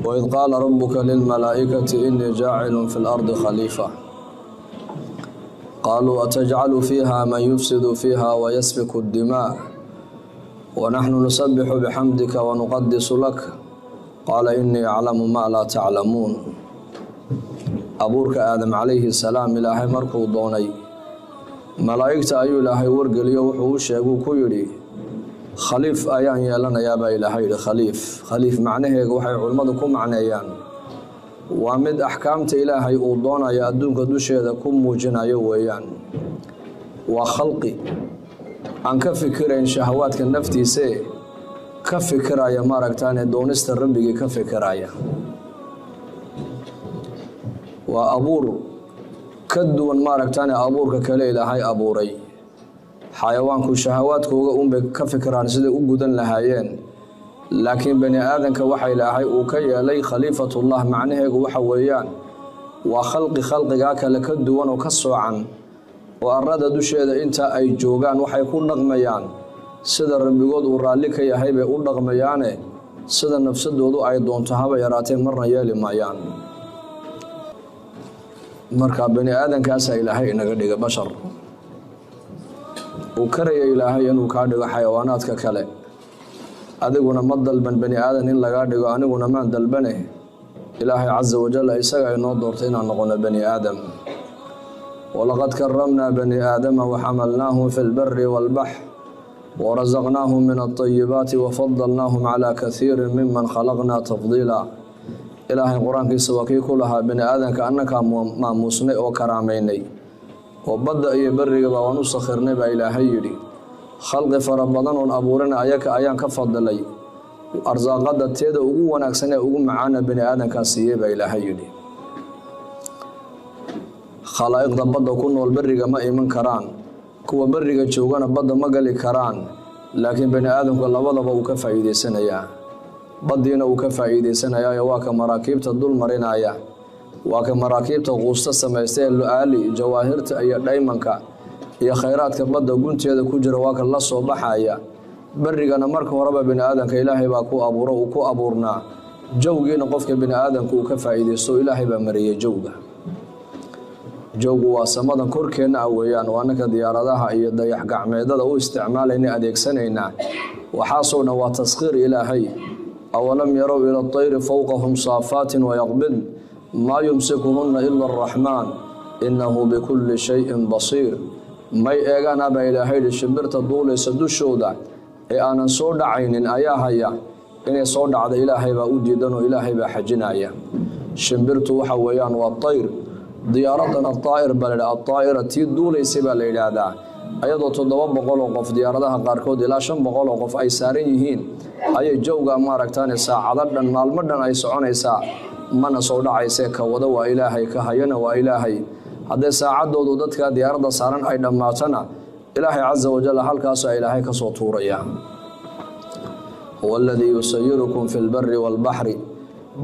Waid qaala rabuka lilmalaa'ikati inii jaacilun fi lardi khaliifa, qaaluu atajcalu fiiha man yufsidu fiiha wayasfiku addimaa wanaxnu nusabixu bixamdika wanuqadisu lak, qaala inii aclamu maa laa taclamuun. Abuurka Aadam calayhi salaam Ilaahay markuu doonay, malaa'igta ayuu Ilaahay wargeliyo, wuxuu u sheeguu ku yidhi: "Khaliif ayaan yeelanayaa," baa Ilaahay yidhi. Khaliif, khaliif macnaheega waxay culimmadu ku macneeyaan waa mid axkaamta Ilaahay uu doonayo adduunka dusheeda ku muujinayo weeyaan. Waa khalqi aan ka fikirayn shahawaadka naftiise, ka fikiraya maaragtaane doonista Rabbigii ka fikiraya. Waa abuur ka duwan maaragtaane abuurka kale Ilaahay abuuray. Xayawaanku shahawaadkooga unbay ka fikiraan siday u gudan lahaayeen, laakiin bani aadanka waxa Ilaahay uu ka yeelay khaliifatullah, macnaheegu waxa weeyaan waa khalqi khalqigaa kale ka duwan oo ka soocan, oo arlada dusheeda inta ay joogaan waxay ku dhaqmayaan sida Rabbigood uu raalli ka yahay bay u dhaqmayaane, sida nafsadoodu ay doonto haba yaraatee marna yeeli maayaan. Marka bani aadankaasaa Ilaahay inaga dhiga bashar. Uu karaya Ilaahay inuu kaa dhigo xayawaanaadka kale. Adiguna ma dalban bani aadan in lagaa dhigo, aniguna maan dalbane. Ilaahay casa wajal isaga inoo doortay inaan noqono bani aadam. Walaqad karamnaa bani aadama waxamalnaahum fi lbari waalbaxr warasaqnaahum min alطayibaati wafadalnaahum calaa kathiiri miman khalaqnaa tafdiila. Ilaahay qur-aankiisa waa kii ku lahaa: bani aadanka annakaa maamuusnay oo karaamaynay, oo badda iyo berigaba waan u sakhirnay, baa Ilaahay yidhi. Khalqi fara badan oon abuurina ayaka ayaan ka fadilay. Arsaaqada teeda ugu wanaagsan ee ugu macaana bani aadankaa siiyey, baa Ilaahay yidhi. Khalaa'iqda badda ku nool beriga ma iman karaan, kuwa beriga joogana badda ma gali karaan, laakiin bani aadamku labadaba uu ka faa'iideysanayaa. Baddiina uu ka faa'iideysanayaayo, waa ka maraakiibta dul marinaya, waa ka maraakiibta quusta samaysta ee lu-aali, jawaahirta iyo dhaymanka iyo khayraadka badda gunteeda ku jira waa ka la soo baxaya. Berigana marka horeba bani aadamka Ilaahay baa ku abuuro, uu ku abuurnaa. Jawgiina qofka bani aadamku uu ka faa'iideysto, Ilaahay baa mariyey jawga. Jawgu waa samadan korkeenna ah weeyaan. Waa annaka diyaaradaha iyo dayax gacmeedada u isticmaalayna, adeegsanaynaa. Waxaasoo dhan waa taskhiir Ilaahay. Awalam yarow ila atayri fowqahum saafaatin wayaqbid maa yumsikuhunna ila araxmaan innahu bikulli shayin basiir. May eegaan, baa Ilaahay yidhi, shimbirta duulaysa dushooda ee aanan soo dhacaynin ayaa haya? Inay soo dhacda Ilaahay baa u diidan oo Ilaahay baa xajinaya. Shimbirtu waxa weeyaan waa tayr, diyaaradana daa'ir baa la yidhaha. Adaa'ira, tii duulaysay baa la yidhaahdaa. Ayadoo 700 oo qof, diyaaradaha qaarkood ilaa 500 oo qof ay saaran yihiin, ayay jawga maaragtaane saacado dhan, maalmo dhan ay soconaysaa, mana soo dhacaysee. Ka wada waa Ilaahay, ka hayana waa Ilaahay. Hadday saacadoodu dadka diyaaradda saaran ay dhammaatana, Ilaahay casa wajal halkaasa Ilaahay ka soo tuuraya. Huwa aladii yusayirukum fi lbari waalbaxri.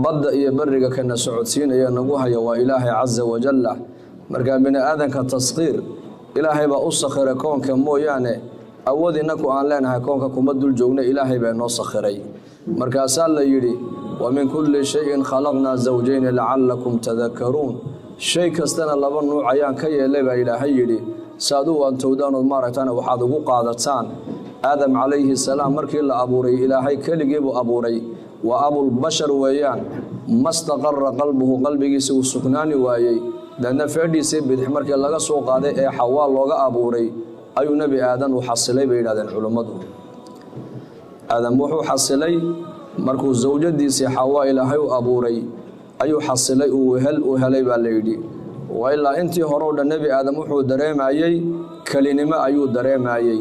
Badda iyo beriga kana socodsiinaya, nagu haya, waa Ilaahay casa wajalla. Markaa bini aadanka taskhiir Ilaahay baa u sakhiray koonka mooyaane, awood inaku aan leenahay koonka kuma dul joogna, Ilaahay baa inoo sakhiray. Markaasaa la yidhi: wa min kulli shayin khalaqnaa zawjayni lacalakum tadakaruun. Shay kastana laba nuuc ayaan ka yeelay, baa Ilaahay yidhi, si aad u waantowdaan ood maaragtaan waxaad ugu qaadataan. Aadam calayhi salaam markii la abuuray, Ilaahay keligiibuu abuuray, waa abulbashar weeyaan. Mastaqara qalbuhu, qalbigiisa uu sugnaani waayey. Deedna feedhiisii bidix markii laga soo qaaday ee Xawaa looga abuuray ayuu Nebi Aadan uu xasilay, bay yidhahdeen culimmadu. Aadam wuxuu xasilay markuu sawjadiisii Xawaa Ilaahay u abuuray ayuu xasilay, uu hel u helay, baa la yidhi. Waa ilaa intii hore o dhan Nebi Aadam wuxuu dareemayey kelinimo ayuu dareemayey.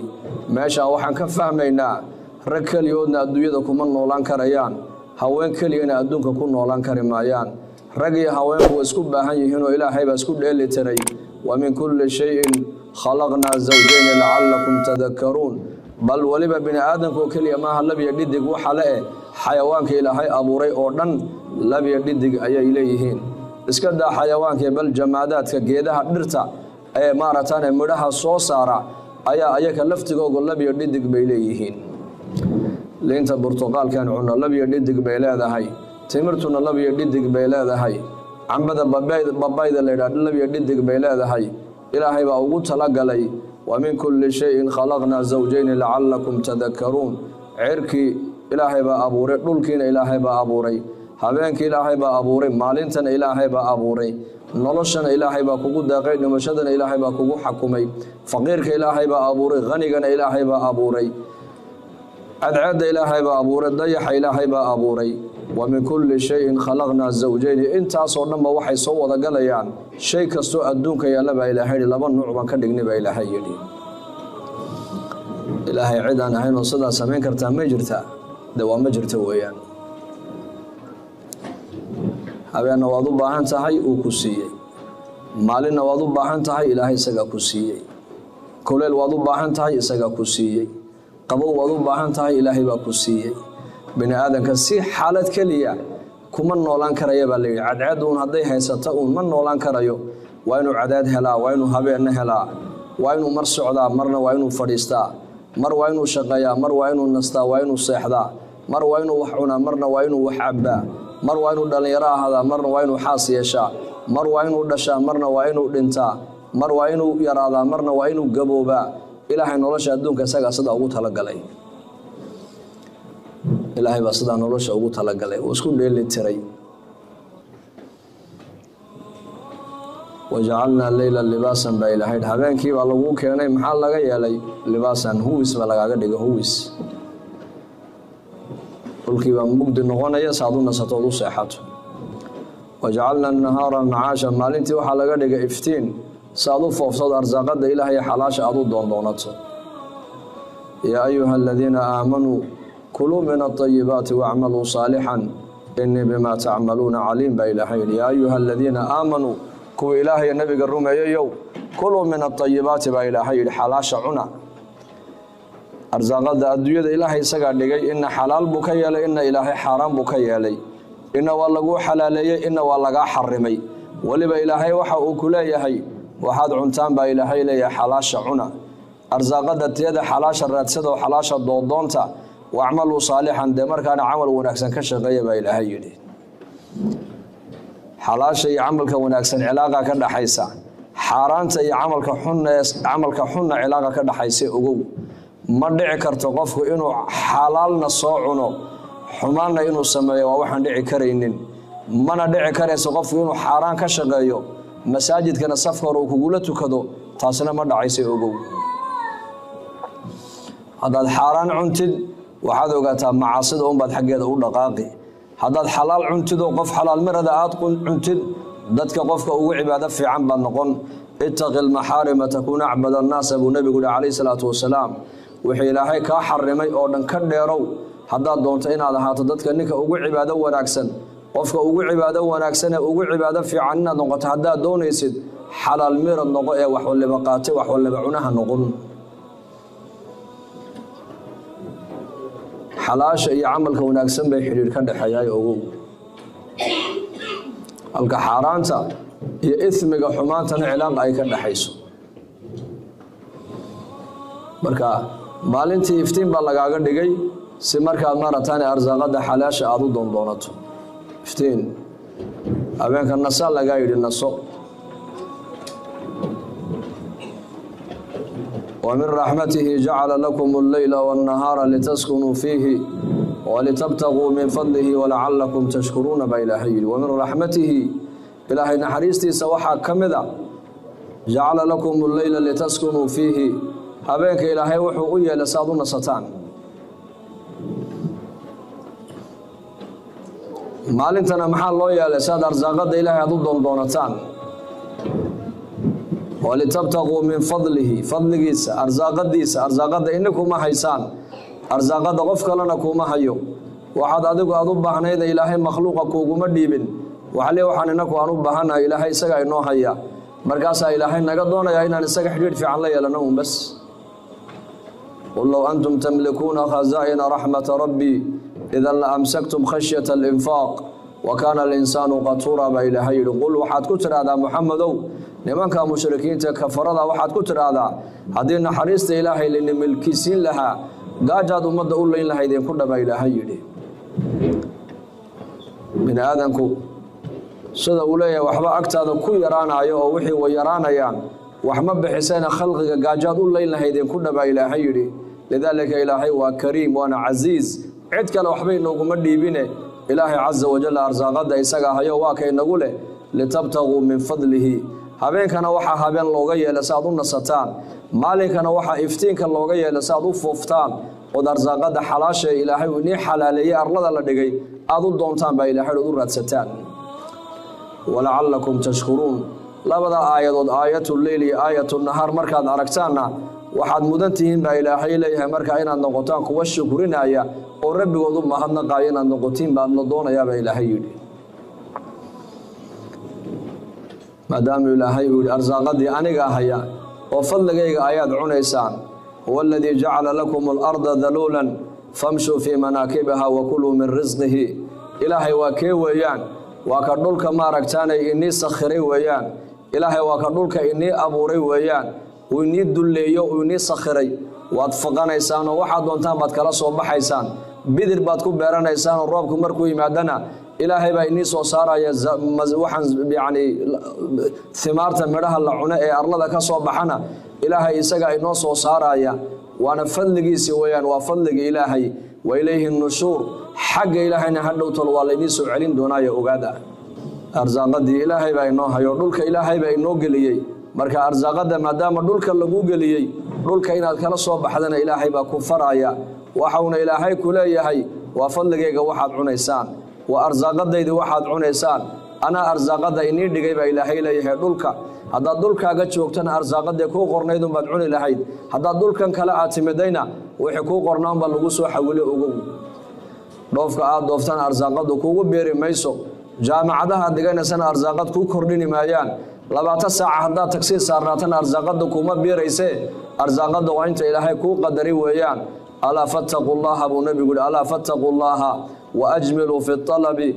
Meeshaa waxaan ka fahmaynaa rag keliyoodna adduunyada kuma noolaan karayaan, haween keliyana adduunka ku noolaan kari maayaan. Rag iyo haweenku way isku baahan yihiinoo Ilaahay baa isku dheeli tiray. Wa min kulli shayin khalaqnaa zawjayni lacalakum tadakaruun. Bal weliba bini aadamka oo keliya maaha labiyo dhidig waxa le eh, xayawaanka Ilaahay abuuray oo dhan labiyo dhidig ayay leeyihiin. Iska daa xayawaanka, bal jamaadaadka, geedaha, dhirta ee maaragtaan midhaha soo saara ayaa ayaka laftigoogu labiyo dhidig bay leeyihiin. Liinta burtuqaalkan cunno labiyo dhidig bay leedahay. Timirtuna lab iyo dhidig bay leedahay. Cambada babayda la yidhaha lab iyo dhidig bay leedahay. Ilaahay baa ugu talagalay. Wa min kulli shayin khalaqnaa zawjayni lacalakum tadakaruun. Cirkii ilaahay baa abuuray, dhulkiina ilaahay baa abuuray, habeenkii ilaahay baa abuuray, maalintana ilaahay baa abuuray, noloshana ilaahay baa kugu deeqay, dhimashadana ilaahay baa kugu xakumay, faqiirka ilaahay baa abuuray, hanigana ilaahay baa abuuray, cadceedda ilaahay baa abuuray, dayaxa ilaahay baa abuuray. Wa min kulli shayin khalaqnaa zawjayni. Intaasoo dhanba waxay soo wada galayaan shay kastoo adduunka yaalla baa ilaahay yidhi, laba nuuc baan ka dhignay baa ilaahay yidhi. Ilaahay cid aan ahayn oo sidaa samayn kartaa ma jirtaa? De waa ma jirta weeyaan. Habeenna waad u baahan tahay, uu ku siiyey. Maalinna waad u baahan tahay, ilaahay isagaa ku siiyey. Kuleyl waad u baahan tahay, isagaa ku siiyey. Qabow waad u baahan tahay, ilaahay baa ku siiyey. Bini aadanka si xaalad keliya kuma noolaan karaya baa layidhi. Cadceed uun hadday haysata uun ma noolaan karayo. Waa inuu cadaad helaa, waa inuu habeenna helaa, waa inuu mar socdaa, marna waa inuu fadhiistaa, mar waa inuu shaqeeyaa, mar waa inuu nastaa, waa inuu seexdaa, mar waa inuu wax cunaa, marna waa inuu wax cabbaa, mar waa inuu dhallinyaro ahaadaa, marna waa inuu xaas yeeshaa, mar waa inuu dhashaa, marna waa inuu dhintaa, mar waa inuu yaraadaa, marna waa inuu gaboobaa. Ilaahay nolosha adduunka isagaa sidaa ugu talagalay. Ilaahay baa sidaa nolosha ugu talagalay, uu isku dheeli tiray. Wajacalnaa leyla libaasan baa ilaahay. Habeenkii baa laguu keenay, maxaa laga yeelay? Libaasan, huwis baa lagaaga dhigay. Huwis, dhulkii baa mugdi noqonaya saad u nasato ood u seexato. Wajacalna nahaara macaasha, maalintii waxaa laga dhigay iftiin saad u fooftood arsaaqada ilaahay xalaasha aad u doondoonato. Yaa ayuha aladiina aamanuu kuluu min alayibaati wacmaluu saalixan inii bimaa tacmaluuna caliim baa ilaahay yidhi. Yaa ayuha aladiina aamanuu, kuwa ilaahay nabiga rumeeyayow, kuluu min alayibaati baa ilaahay yidhi, xalaasha cuna. Arsaaqada adduunyada ilaahay isagaa dhigay, ina xalaal buu ka yeelay, ina ilaahay xaaraan buu ka yeelay, ina waa laguu xalaaleeyey, ina waa lagaa xarimay. Weliba ilaahay waxa uu ku leeyahay waxaad cuntaan baa ilaahay leeyahay, xalaasha cuna. Arsaaqada tiyada xalaasha raadsada oo xalaasha doodoonta, wacmaluu saalixan, dee markaana camal wanaagsan ka shaqeeya baa ilaahay yidhi. Xalaasha iyo camalka wanaagsan cilaaqa ka dhaxaysa, xaaraanta iyo camalka xunna cilaaqa ka dhaxaysa. Ogow, ma dhici karto qofku inuu xalaalna soo cuno xumaanna inuu sameeyo, waa waxaan dhici karaynin. Mana dhici karayso qofku inuu xaaraan ka shaqeeyo masaajidkana safka hore uu kugula tukado, taasina ma dhacaysa. Ogow, haddaad xaaraan cuntid waxaad ogaataa macaasida unbaad xaggeeda u dhaqaaqi. Haddaad xalaal cuntidoo qof xalaal mirada aad cuntid, dadka qofka ugu cibaado fiican baad noqon. Ittaqi lmaxaarima takuun acbad annaasa buu nebigu yihi calayhi salaatu wasalaam. Wixii ilaahay kaa xarimay oo dhan ka dheerow haddaad doonto inaad ahaato dadka ninka ugu cibaado wanaagsan. Qofka ugu cibaado wanaagsan ee ugu cibaado fiican inaad noqoto haddaad doonaysid, xalaal mirad noqo ee wax waliba qaatay, wax waliba cunaha noqon. Xalaasha iyo camalka wanaagsan bay xidhiidh ka dhexeeyaay, ogow. Halka xaaraanta iyo ismiga xumaantana cilaaqa ay ka dhexayso. Marka maalintii iftiin baa lagaaga dhigay si markaad maarataane arsaaqada xalaasha aada u doondoonato. Iftiin, habeenka nasa lagaa yidhi, naso. Wa min raxmatihi jacala lakum alleyla waannahaara litaskunuu fiihi walitabtaguu min fadlihi walacalakum tashkuruuna baa ilaahay yidhi. Wa min raxmatihi, ilaahay naxariistiisa waxaa ka mid a, jacala lakum alleyla litaskunuu fiihi, habeenka ilaahay wuxuu u yeelay si aad u nasataan. Maalintana maxaa loo yeelay? Si aad arsaaqada ilaahay aad u doondoonataan. Walitabtaguu min fadlihi, fadligiisa, arsaaqadiisa. Arsaaqada ini kuma haysaan, arsaaqada qof kalena kuma hayo. Waxaad adigu aad u baahnayda ilaahay makhluuqa kuuguma dhiibin. Waxle waxaan inaku aan u baahannahay ilaahay isagaa inoo haya. Markaasaa ilaahay naga doonayaa inaan isaga xidhiidh fiican la yeelano un bas. Qul low antum tamlikuuna khazaa'ina raxmata rabbii idan la amsaktum khashyata alinfaaq wa kaana alinsaanu qatuura baa ilaahay yidhi. Qul, waxaad ku tidhaahdaa Muxamedow, nimanka mushrikiinta kafarada waxaad ku tidhaahdaa, haddii naxariista ilaahay lini milkisiin lahaa, gaajaad ummadda u leyn lahaydeen ku dhabaa ilaahay yidhi. Bini aadanku sida uu leeyahay waxba agtaada ku yaraanayo oo wixii way yaraanayaan, wax ma bixisayna khalqiga gaajaad u leyn lahaydeen ku dhabaa Ilaahay yidhi. Lidaalika Ilaahay waa kariim waana casiiz, cid kale waxbay nooguma dhiibine. Ilaahay casa wajalla arsaaqadda isaga hayo, waa kaynagu leh litabtaguu min fadlihi. Habeenkana waxaa habeen looga yeela si aad u nasataan, maalinkana waxaa iftiinka looga yeela si aad u fooftaan ood arsaaqadda xalaasha ee Ilaahay uu inii xalaaleeyey arlada la dhigay aad u doontaan baa Ilahay ood u raadsataan. Walacalakum tashkuruun. Labada aayadood, aayatu leyl iyo aayatu nahaar, markaad aragtaanna waxaad mudan tihiin baa Ilaahay leeyahay markaa inaad noqotaan kuwa shukrinaya oo rabbigood u mahadnaqayo inaad noqotiin baa la doonayaabaa Ilaahay yidhi. Maadaamuu Ilaahay uu yidhi arsaaqadii aniga haya oo fadligayga ayaad cunaysaan, huwa aladii jacala lakum alarda daluulan famshuu fii manaakibiha wa kuluu min risqihi. Ilaahay waa kee weeyaan? Waa ka dhulka maaragtaanay inii sakhiray weeyaan. Ilaahay waa ka dhulka inii abuuray weeyaan, uu inii dulleeyo, uu inii sakhiray. Waad faqanaysaan oo waxaad doontaan baad kala soo baxaysaan, bidir baad ku beeranaysaan oo roobku markuu yimaadana Ilaahay baa inii soo saaraya waxaan yacni himaarta midhaha la cuno ee arlada ka soo baxana Ilaahay isagaa inoo soo saaraya, waana fadligiisi weeyaan, waa fadliga Ilaahay. Wa ilayhi nushuur, xagga Ilaahayna hadhowtol waa laynii soo celin doonaayo ogaada. Arsaaqadii Ilaahay baa inoo hayo, dhulka Ilaahay baa inoo geliyey. Marka arsaaqada maadaama dhulka lagu geliyey, dhulka inaad kala soo baxdana Ilaahay baa ku faraya. Waxauna Ilaahay ku leeyahay waa fadligayga waxaad cunaysaan, waa arsaaqadaydii waxaad cunaysaan, anaa arsaaqada inii dhigay baa Ilaahay leeyahay dhulka. Haddaad dhulkaaga joogtana arsaaqadee kuu qornaydunbaad cuni lahayd, haddaad dhulkan kale aad timidayna wixii kuu qornaanbaa lagu soo xawilo. Ogow, dhoofka aad dooftana arsaaqadu kuugu beeri mayso, jaamacadaha dhiganaysana arsaaqad kuu kordhini maayaan, 20 saaca haddaad tagsiid saarnaatana arsaaqada kuma biiraysee. Arsaaqada waa inta Ilaahay kuu qadari weeyaan. Alaa fattaquu llaha buu nebigu yihi, alaa fattaquu llaha waajmiluu fi alabi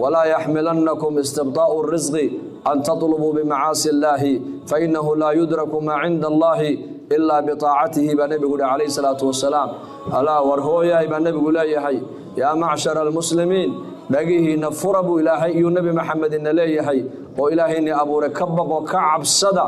walaa yaxmilannakum istibdaa'u risqi an tatlubuu bimacaasi illaahi fainahu laa yudraku maa cinda allahi ilaa biaacatihi baa nebigu yihi calayhi salaatu wasalaam. Alaa, war hooyahay baa nebigu leeyahay, yaa macshara almuslimiin, dhagihiina fura buu Ilaahay iyuu Nebi Maxamed ina leeyahay, oo Ilaahayni abuuray ka baqo, ka cabsada,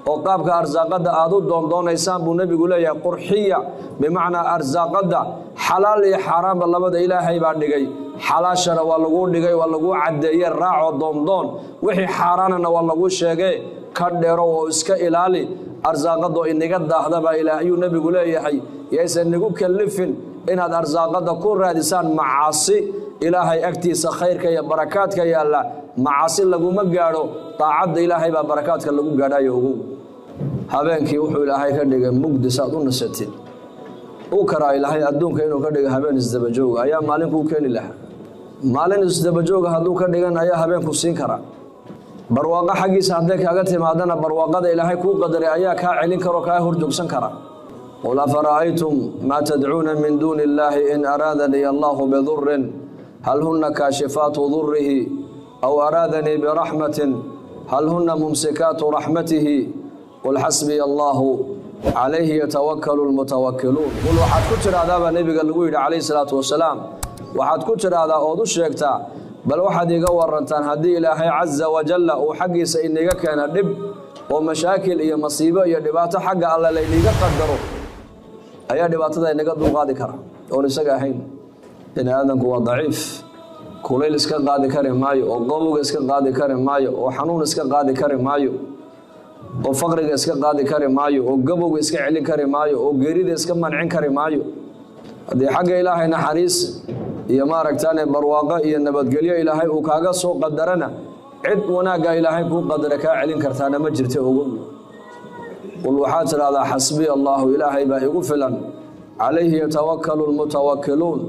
oo qaabka arsaaqadda aad u doondoonaysaan buu nebigu leeyahay qurxiya. Bimacnaa arsaaqadda xalaal iyo xaaraanba labada Ilaahay baa dhigay. Xalaashana waa laguu dhigay, waa laguu caddeeye, raaco doondoon. Wixii xaaraanana waa laguu sheegee, ka dheero oo iska ilaali. Arsaaqadoo inaga daahda baa Ilaah ayuu nebigu leeyahay yaysan nagu kalifin inaad arsaaqadda ku raadisaan macaasi. Ilaahay agtiisa khayrka iyo barakaadka yaalla macaasi laguma gaadho, daacadda Ilaahay baa barakaadka lagu gaadhayo. Ogow, habeenkii wuxuu Ilaahay ka dhigay mugdi saad u nasatid. U karaa Ilaahay adduunka inuu ka dhigo habeen isdabajooga ayaa maalinkuu keeni lahaa. Maalin isdabajooga hadduu ka dhigan ayaa habeenku siin karaa. Barwaaqo xaggiisa hadday kaaga timaadana barwaaqada Ilaahay kuu qadaray ayaa kaa celin karo, kaa horjoogsan kara. Qul afara'aytum maa tadcuuna min duuni illaahi in araadanii allahu bidurin hal huna kaashifaatu durihi aw araadanii biraxmatin hal huna mumsikaatu raxmatihi qul xasbiya allahu calayhi yatawakalu lmutawakiluun. Qul, waxaad ku tidhaahdaa baa nebiga lagu yidhi calayhi salaatu wasalaam, waxaad ku tidhaahdaa ood u sheegtaa, bal waxaad iiga warantaan haddii Ilaahay casa wajalla uu xaggiisa iniga keena dhib oo mashaakil iyo masiibo iyo dhibaato xagga alle layniga qadaro, ayaa dhibaatada inaga dulqaadi kara oon isaga ahayn? Bini aadamku waa daciif, kulayl iska qaadi kari maayo, oo qabowga iska qaadi kari maayo, oo xanuun iska qaadi kari maayo, oo faqriga iska qaadi kari maayo, oo gabowga iska celin kari maayo, oo geerida iska mancin kari maayo. Haddii xagga Ilaahay naxariis iyo maaragtaane barwaaqo iyo nabadgelyo Ilaahay uu kaaga soo qadarana, cid wanaagga Ilaahay kuu qadara kaa celin kartaana ma jirta. Ogow, qul, waxaad tidhahdaa xasbiya allaahu, Ilaahay baa igu filan, calayhi yatawakalu lmutawakiluun.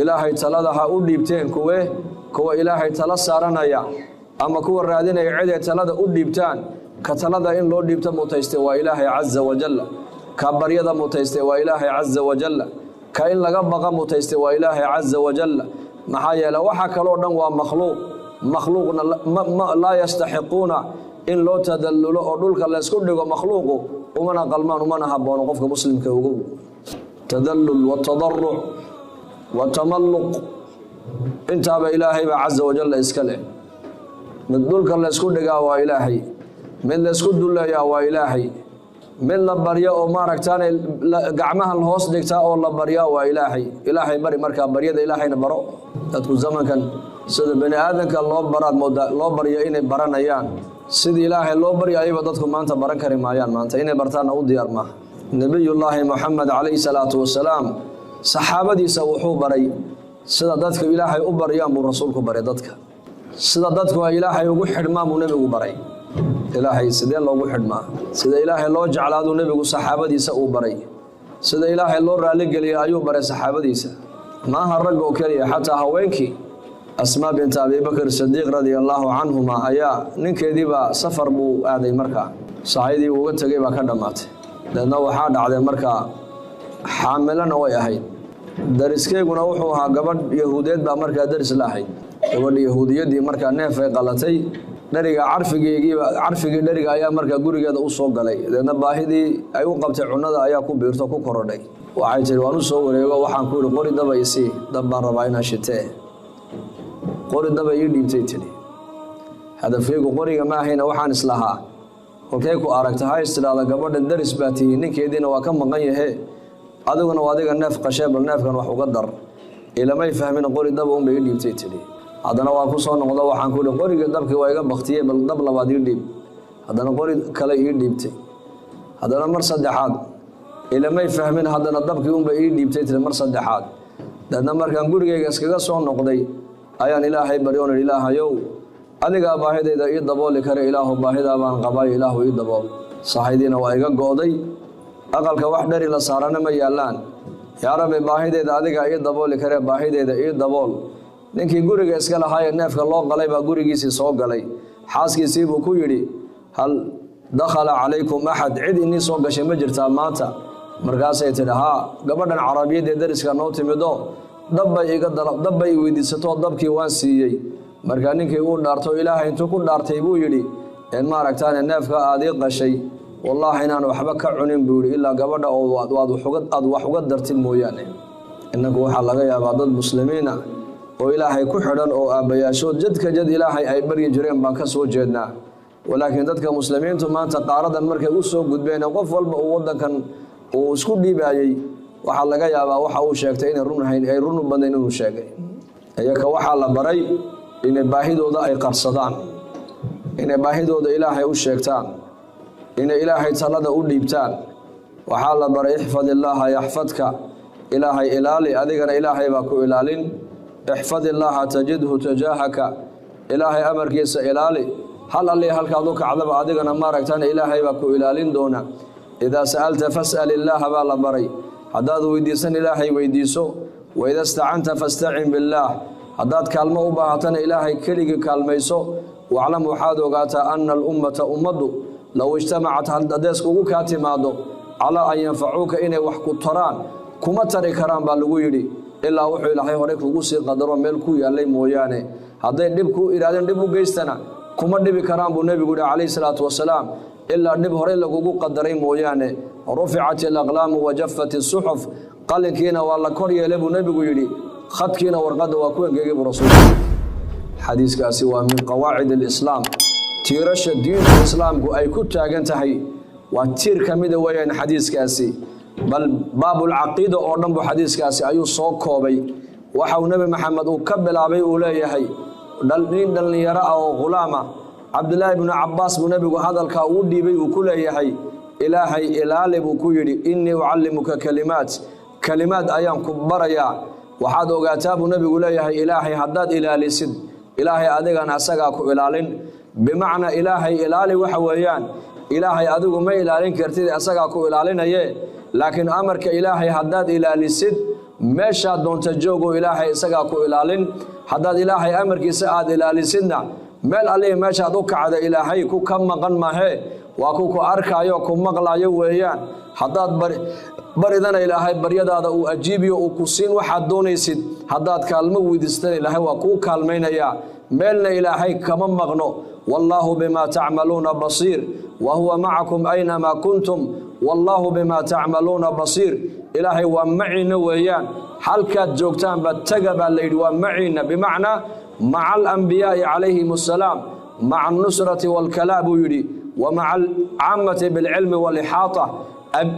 Ilaahay talada ha u dhiibteen kuwe kuwa Ilaahay tala saaranaya ama kuwa raadinaya ciday talada u dhiibtaan. Ka talada in loo dhiibto mutaystay waa Ilaahay casa wajalla, ka baryada mutaystay waa Ilaahay casa wajalla, ka in laga baqa mutaystay waa Ilaahay casa wajalla. Maxaa yeele waxa kaloo dhan waa makhluuq, makhluuqna laa yastaxiquuna in loo tadallulo oo dhulka laysku dhigo, makhluuqu umana qalmaan umana haboono qofka muslimka. Ogow, tadallul watadaruc watamalluq Intaaba Ilaahay baa casa wajalla iska leh. Mid dhulka laysku dhigaa waa Ilaahay, mid laysku duleeyaa waa Ilaahay, mid la baryo oo maaragtaane gacmaha la hoos dhigtaa oo la baryaa waa Ilaahay. Ilaahay bari, markaa baryada Ilaahayna baro. Dadku zamankan sida bani aadamka loo baraad mooda loo baryo inay baranayaan. Sidii Ilaahay loo baryayaba dadku maanta baran kari maayaan, maanta inay bartaanna u diyaar maaha. Nebiyullaahi Moxamed calayhi salaatu wasalaam saxaabadiisa wuxuu baray sida dadku Ilaahay u baryaan buu rasuulku baray dadka. Sida dadku ay Ilaahay ugu xidhmaan buu nebigu baray. Ilaahay sidee loogu xidhmaa, sida Ilaahay loo jeclaaduu nebigu saxaabadiisa uu baray, sida Ilaahay loo raaligeliya ayuu baray saxaabadiisa. Maaha ragga oo keliya, xataa haweenkii. Asmaa binta Abibakr Sadiiq radia allaahu canhuma ayaa ninkeediibaa safar buu aaday, markaa sahaydii uga tegay baa ka dhammaatay. Deedna waxaa dhacday markaa xaamilana way ahayd. Dariskeyguna wuxuu ahaa gabadh yahuudeed baa markaa daris la ahayd. Gabadh yahuudiyaddii markaa neefay qalatay, dheriga carfigeygiiba, carfigii dheriga ayaa markaa gurigeeda u soo galay. Deedna baahidii ay u qabtay cunnada ayaa ku biirto, ku korodhay. Waxay tihi, waan u soo wareego, waxaan ku yihi, qori daba isii, dab baan rabaa inaan shitee. Qori daba ii dhiibtay, tidhi. Hadafkeygu qoriga ma ahayna, waxaan islahaa kolkay ku aragta ha istidhaahda gabadhan daris baa tihi, ninkeediina waa ka maqan yahe, adiguna waa adiga neef qashee, bal neefkan wax uga dar. Ilamay fahmin, qori daba unbay ii dhiibtay, tidhi. Haddana waan ku soo noqdo, waxaan ku ihi, qorigii dabkii waa iga baktiyey, bal dab labaad ii dhiib. Haddana qori kale ii dhiibtay. Haddana mar saddexaad ilamay fahmin, haddana dabkii unbay ii dhiibtay, tiri, mar saddexaad. Deedna markaan gurigayga iskaga soo noqday ayaan Ilaahay baryoon idhi, Ilaahayow, adigaa baahidayda ii dabooli kara, Ilaahu baahidaa baan qabaayo, Ilaahu ii dabool. Sahaydiina waa iga go'day, aqalka wax dheri la saarana ma yaallaan. Yaa Rabbi, baahidayda adigaa ii dabooli karee, baahidayda ii dabool. Ninkii guriga iska lahaayee neefka loo qalay baa gurigiisii soo galay. Xaaskiisii buu ku yidhi, hal dakhala calaykum axad? Cid inii soo gashay ma jirtaa maanta? Markaasay tidhi, haa, gabadhan carabiyadee dariska noo timido, dabbay iga dabbay i weydiisatoo dabkii waan siiyey. Markaa ninkii uu dhaarto, Ilaahay intuu ku dhaartay buu yidhi, in maaragtaane neefka aad ii qashay, wallaahi inaan waxba ka cunin, buu yidhi, ilaa gabadha oo aad wax uga dartid mooyaane. Innagu waxaa laga yaabaa dad muslimiina oo Ilaahay ku xidhan oo aabbayaashood jadka jad Ilaahay ay baryi jireen baan ka soo jeednaa. Walaakiin dadka muslimiintu maanta qaaradan markay u soo gudbeen, qof walba uu waddankan uu isku dhiibayey, waxaa laga yaabaa waxa uu sheegtay inay run ahayn, ay run u badnayn inuu sheegay. Iyaka waxaa la baray inay baahidooda ay qarsadaan, inay baahidooda Ilaahay u sheegtaan, inay Ilaahay talada u dhiibtaan. Waxaa la baray ixfad illaaha yaxfadka, Ilaahay ilaali, adigana Ilaahay baa ku ilaalin. Ixfad illaaha tajidhu tajaahaka, Ilaahay amarkiisa ilaali, hal allii halkaad u kacdaba adigana maaragtaan Ilaahay baa ku ilaalin doona. Idaa sa'alta fas'al illaaha baa la baray, haddaad weydiisan Ilaahay weydiiso. Waida stacanta fastacin billaah, haddaad kaalmo u baahatana Ilaahay keligii kaalmayso. Waclam, waxaad ogaataa, ana alummata, ummaddu, low ijtamacat, hadday iskugu kaa timaado, calaa an yanfacuuka, inay wax ku taraan, kuma tari karaan baa lagu yidhi, ilaa wuxuu Ilaahay horey kugu sii qadaro meel ku yaallay mooyaane. Hadday dhib ku idhahdeen dhib u geystana, kuma dhibi karaan buu nebigu yihi calayhi salaatu wasalaam, ilaa dhib horey lagugu qadaray mooyaane. Ruficat alaqlaamu wajafat isuxuf, qalinkiina waa la kor yeelay buu nebigu yidhi, khadkiina warqadda waa ku engegay buu rasuulku. Xadiiskaasi waa min qawaacid alislaam, tiirasha diinta islaamku ay ku taagan tahay waa tiir ka mida weeyaan xadiiskaasi. Bal baabulcaqiida oo dhan bu xadiiskaasi ayuu soo koobay. Waxa uu Nebi Maxamed uu ka bilaabay uu leeyahay nin dhallinyaro ah oo ghulaama, Cabdilaahi bnu Cabbaas, buu nebigu hadalkaa uu dhiibay, uu ku leeyahay, Ilaahay ilaali buu ku yidhi. Innii ucallimuka kalimaat, kalimaad ayaan ku barayaa. Waxaad ogaataa buu nebigu leeyahay, Ilaahay haddaad ilaalisid, Ilaahay adigan asagaa ku ilaalin. Bimacnaa Ilaahay ilaali waxa weeyaan, Ilaahay adigu ma ilaalin kartid, asagaa ku ilaalinaye. Laakiin amarka Ilaahay haddaad ilaalisid, meeshaad doonta joogo, Ilaahay isagaa ku ilaalin. Haddaad Ilaahay amarkiisa aad ilaalisidna, meel allihii meeshaad u kacda Ilaahay ku ka maqan mahee, waa ku ku arkaayo, ku maqlaayo weeyaan. Haddaad baridana, Ilaahay baryadaada uu ajiibiyo, uu ku siin waxaad doonaysid. Haddaad kaalmo weydiistana, Ilaahay waa kuu kaalmaynayaa. Meelna Ilaahay kama maqno. Wallaahu bimaa tacmaluuna basiir wa huwa macakum aynamaa kuntum. Wallaahu bimaa tacmaluuna basiir. Ilaahay waa maciina weeyaan, halkaad joogtaanba taga baa la yidhi, waa maciina, bimacnaa maca alambiyaai calayhim assalaam, maca alnusrati waalkalaa buu yidhi, wa maca alcaamati bilcilmi waalixaata.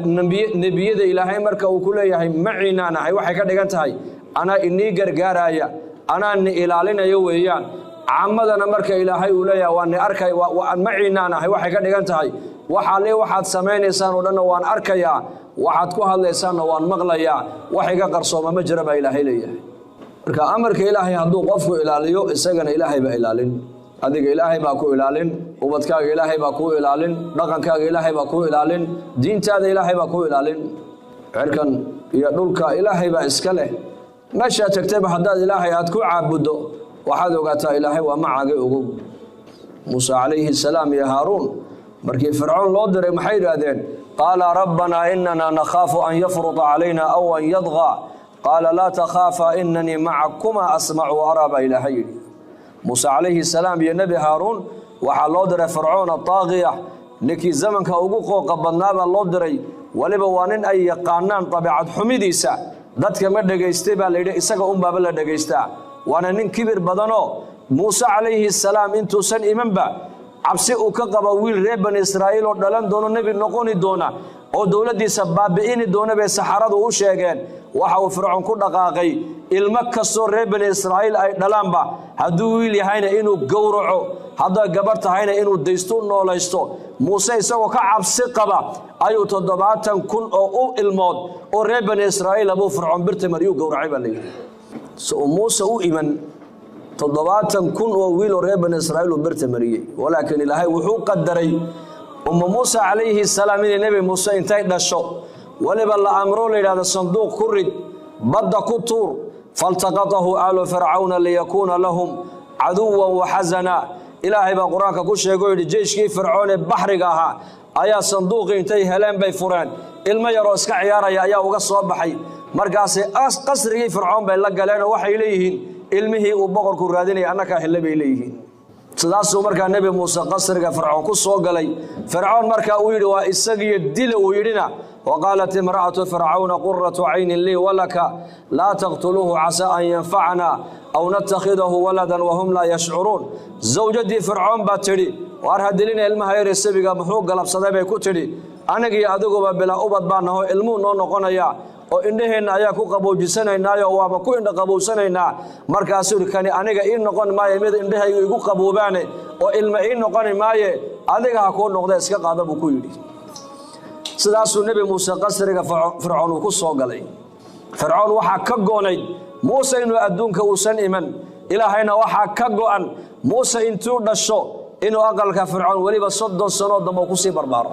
Nebiyada Ilaahay marka uu ku leeyahay maciinaan ahay, waxay ka dhigan tahay anaa inii gargaaraya, anaa ni ilaalinayo weeyaan. Caamadana marka Ilaahay uu leeyahay waa ni arkay, maciinaan ahay, waxay ka dhigan tahay waxaale waxaad samaynaysaan oo dhanna waan arkayaa, waxaad ku hadlaysaanna waan maqlayaa, wax iga qarsooma ma jira baa Ilaahay leeyahay. Marka amarka Ilaahay hadduu qofku ilaaliyo, isagana Ilaahay baa ilaalin. Adiga Ilaahay baa ku ilaalin, ubadkaaga Ilaahay baa kuu ilaalin, dhaqankaaga Ilaahay baa kuu ilaalin, diintaada Ilaahay baa kuu ilaalin. Cirkan iyo dhulka Ilaahay baa iska leh. Meeshaad tagtayba haddaad Ilaahay aad ku caabuddo, waxaad ogaataa Ilaahay waa macaagay ogow. Muuse calayhi salaam iyo Haaruun markii Fircoon loo diray maxay yidhaahdeen? Qaala rabbanaa inana nakhaafu an yafruta calayna aw an yadqaa. Qaala laa takhaafa inanii macakumaa asmacu wa araa baa Ilaahay yidhi. Muuse calayhi salaam iyo Nebi Haaruun waxaa loo diray Fircoon ataaqiya, ninkii zamanka ugu qooqa badnaabaa loo diray. Weliba waa nin ay yaqaanaan dabeecad xumidiisa, dadka ma dhegaystay baa layidhi, isaga unbaaba la dhegaystaa. Waana nin kibir badanoo Muuse calayhi salaam intuusan imanba cabsi uu ka qaba wiil reer Bani Israa'iil oo dhalan doono, nebi noqoni doona oo dowladdiisa baabi'ini doona bay saxaradu u sheegeen. Waxa uu Fircoon ku dhaqaaqay ilmo kastoo reer Bani Israa'iil ay dhalaanba, hadduu wiil yahayna inuu gowraco, hadday gabarh tahayna inuu daysto u noolaysto. Muuse isagoo ka cabsi qaba ayuu 70,000 oo u ilmood oo reer Bani Israa'iil abuu Fircoon birta mariyuu gowracay baa layidhi. So Muuse u iman, 70,000 oo wiil oo reer Bani Israa'iil uu birta mariyey. Walaakiin Ilaahay wuxuu qadaray Umma Muuse calayhi salaam inay Nebi Muuse intay dhasho weliba la amro, la yidhahdo sanduuq ku rid, badda ku tuur. Faltaqatahu aalu fircawna liyakuuna lahum caduwan waxasana. Ilaahay baa Qur-aanka ku sheegay oo yidhi jeyshkii Fircoon ee baxriga ahaa ayaa sanduuqii intay heleen bay fureen, ilmo yaroo iska ciyaaraya ayaa uga soo baxay. Markaasi qasrigii Fircoon bay la galeen oo waxay leeyihiin ilmihii uu boqorku raadinaya annakaa helle bay leeyihiin. Sidaasuu markaa Nebi Muuse qasriga Fircoon ku soo galay. Fircoon markaa uu yidhi waa isagiyo dila uu yidhina, waqaalat imra'atu fircawna quratu caynin lii walaka laa taqtuluuhu casaa an yanfacana aw natakhidahu waladan wahum laa yashcuruun. Zawjadii Fircoon baa tidhi waar ha dilina ilmaha yare sabiga, muxuu galabsaday bay ku tidhi, anigiyo adiguba bilaa ubad baa naho, ilmuhu noo noqonayaa oo indhaheenna ayaa ku qaboojisanaynaayo waaba ku indha qabowsanaynaa. Markaasuu yidhi kani aniga ii noqon maaye mid indhahaygu igu qaboobaane oo ilma ii noqoni maaye, adiga ha kuu noqda, iska qaada buu ku yidhi. Sidaasuu Nebi Muuse qasriga Fircoon uu ku soo galay. Fircoon waxaa ka go'nayd Muuse inuu adduunka uusan iman. Ilaahayna waxaa ka go'an Muuse intuu dhasho inuu aqalka Fircoon weliba 30 sanoo dambe kusii barbaaro.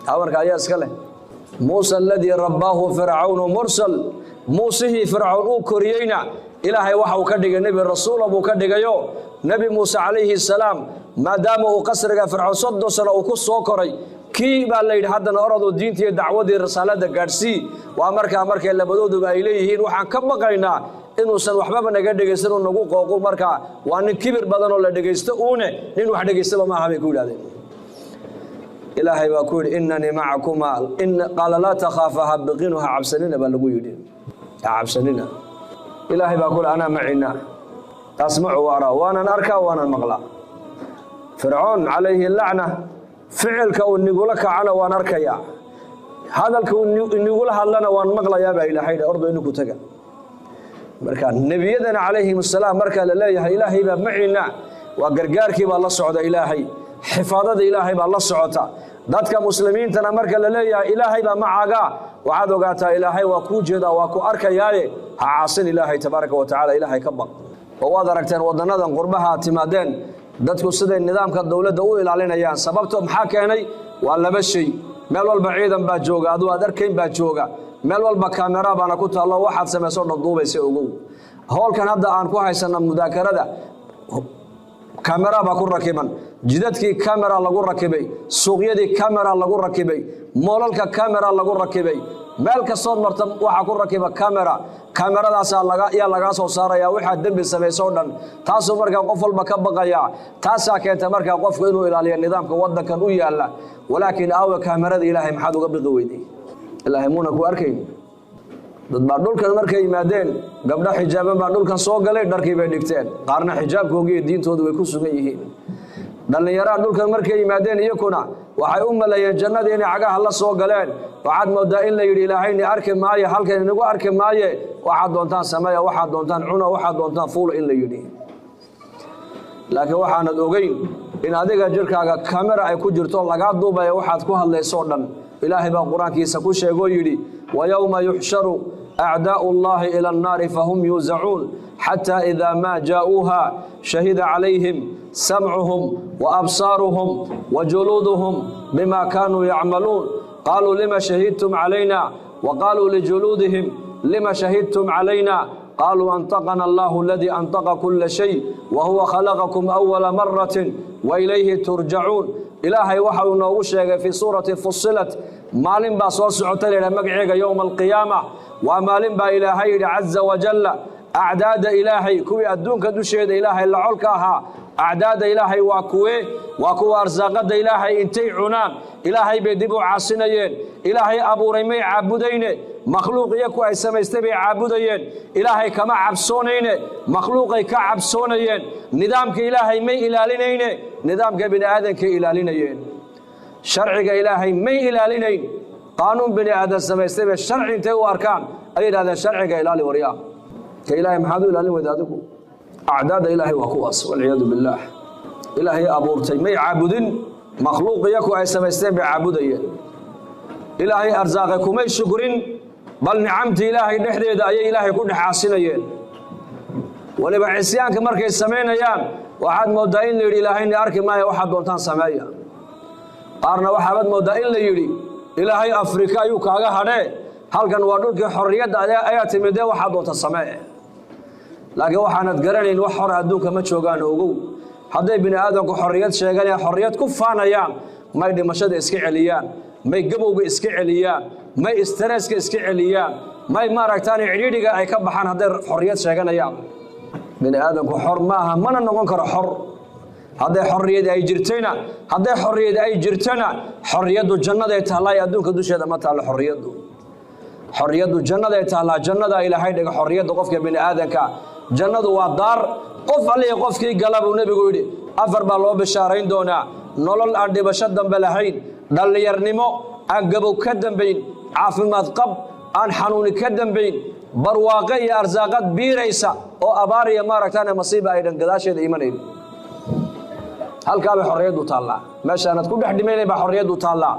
Amarka ayaa iska leh. Muuse aladii rabbaahu fircawnu mursal, Muusihii Fircoon uu koriyeyna Ilaahay waxa uu ka dhigay nebi rasuula buu ka dhigayo. Nebi Muuse calayhi salaam maadaama uu qasriga Fircoon 30 sano uu ku soo koray, kii baa la yidhi haddana oroduu diinta iyo dacwadii risaalada gaadhsii. Waa markaa markay labadooduba ay leeyihiin waxaan ka baqaynaa inuusan waxbaba naga dhegaysan uu nagu qooqu, markaa waa nin kibir badan oo la dhegaysto uune, nin wax dhegaystaba maaha bay ku yidhahdeen. Ilaahay baa ku yidhi inanii macakumaa, qaala laa takhaafa, ha biqinu, ha cabsanina baa lagu yidhi, ha cabsanina. Ilaahay baa ku yidhi anaa macina, asmacu wa araa, waanan arkaa waanan maqlaa. Fircoon calayhi lacna ficilka uu nigula kacana waan arkayaa, hadalka uu inigula hadlana waan maqlayaa baa Ilaahay yidhi, ordo ininku taga. Marka nebiyadana calayhim assalaam marka la leeyahay Ilaahay baa macina, waa gargaarkii baa la socda Ilaahay, xifaadada Ilaahay baa la socota. Dadka muslimiintana marka la leeyahay Ilaahay baa macaaga, waxaad ogaataa Ilaahay waa kuu jeedaa, waa ku arkayaaye ha caasin Ilaahay tabaaraka wa tacaala, Ilaahay ka baq. Oo waad aragteen waddannadan qurbaha aad timaadeen dadku siday nidaamka dowladda u ilaalinayaan. Sababto maxaa keenay? Waa laba shay. Meel walba ciidan baa jooga, aduu aad arkayn baa jooga, meel walba kaamera baana ku taallo, waxaad samayso dhan duubaysa ogow. Howlkan hadda aan ku haysana mudaakarada kamera baa ku rakiban, jidadkii kamera lagu rakibay, suuqyadii kamera lagu rakibay, moolalka kamera lagu rakibay. Meel kastood marta waxaa ku rakiba camera. Kameradaasaa yaa lagaa soo saaraya waxaa dembi samayso o dhan. Taasuu markaa qof walba ka baqayaa. Taasaa keenta markaa qofku inuu ilaaliyo nidaamka waddankan u yaalla. Walaakiin aawe kaamerada Ilaahay? Maxaad uga biqi weyday? Ilaahay muuna ku arkayn? Dad baa dhulkan markay yimaadeen, gabdho xijaaban baa dhulkan soo galay, dharkii bay dhigteen, qaarna xijaabkoogiiyo diintoodu way ku sugan yihiin. Dhallinyaraha dhulkan markay yimaadeen, iyakuna waxay u maleeyeen jannadii inay cagaha la soo galeen. Waxaad moodaa in la yidhi, Ilaahayni arki maayo, halkan inagu arki maaye, waxaad doontaan sameeya, waxaad doontaan cuna, waxaad doontaan fuula in la yidhi. Laakiin waxaanad ogeyn in adiga jirkaaga kamera ay ku jirto, lagaa duubaya waxaad ku hadlaysoo dhan. Ilaahay baa Qur-aankiisa ku sheegoo yidhi: "ويوم يحشر أعداء الله إلى النار فهم يوزعون حتى إذا ما جاءوها شهد عليهم سمعهم وأبصارهم وجلودهم بما كانوا يعملون قالوا لم شهدتم علينا وقالوا لجلودهم لم شهدتم علينا قالوا أنطقنا الله الذي أنطق كل شيء وهو خلقكم أول مرة وإليه ترجعون." Ilaahay waxa uu noogu sheegay fii suurati Fusilat, maalin baa soo socota la yidhaha magaceega yowma alqiyaama. Waa maalin baa Ilaahay yidhi caza wajalla, acdaada Ilaahay, kuwii adduunka dusheeda Ilaahay la colka ahaa. Acdaada Ilaahay waa kuwee? Waa kuwa arsaaqada Ilaahay intay cunaan Ilaahay bay dib u caasinayeen. Ilaahay abuuray may caabudayne, makhluuq iyaku ay samaystay bay caabudayeen. Ilaahay kama cabsoonayne, makhluuqay ka cabsoonayeen. Nidaamka Ilaahay may ilaalinayne, nidaamka bini aadankay ilaalinayeen. Sharciga Ilaahay may ilaalinayn, qaanuun bini aadan samaystay bay sharci intay u arkaan ayay yidhahdeen, "Sharciga ilaali." Waryaa, ka Ilaahay maxaad u ilaalin weyda adigu? Acdaada Ilaahay waa kuwaas, walciyaadu billaah. Ilaahay abuurtay may caabudin, makhluuq iyaku ay samaysteen bay caabudayeen. Ilaahay arsaaqay kumay shukrin, bal nicamtii Ilaahay dhexdeeda ayay Ilaahay ku dhex caasinayeen. Waliba cisyaanka markay samaynayaan waxaad mooddaa in la yidhi, "Ilaahayna arki maayo, waxaad doontaan sameeya." Qaarna waxaabaad mooddaa in la yidhi, "Ilaahay Afrika ayuu kaaga hadhee, halkan waa dhulkii xorriyadda ayaa timidee, waxaad doonta samee." Laakiin waxaanad garanayn, wax hore adduunka ma joogaan. Ogow, hadday bini aadamku xorriyad sheeganayaan, xorriyad ku faanayaan, may dhimashada iska celiyaan, may gabowga iska celiyaan, may stresska iska celiyaan, may maaragtaan cidhiidhiga ay ka baxaan? Hadday xorriyad sheeganayaan, bini aadamku xor maaha, mana noqon karo xor. Hadday xorriyad ay jirtana, xorriyaddu jannaday taallaa, adduunka dusheeda ma taallo xorriyaddu. Xorriyaddu jannaday taallaa, jannada Ilaahay dhiga xorriyadda qofka bini aadanka. Jannadu waa daar qof allihi qofkii gala buu Nebigu yidhi, afar baa loo bishaarayn doonaa: nolol aan dhibasho dambe lahayn, dhallinyarnimo aan gabow ka dambayn, caafimaad qab aan xanuuni ka dambayn, barwaaqe iyo arsaaqad biiraysa oo abaar iyo maaragtaan masiiba ay dhan gadaasheeda imanayn. Halkaabay xorriyaddu taallaa. Meeshaanad ku dhex dhimaynayn baa xorriyaddu taallaa.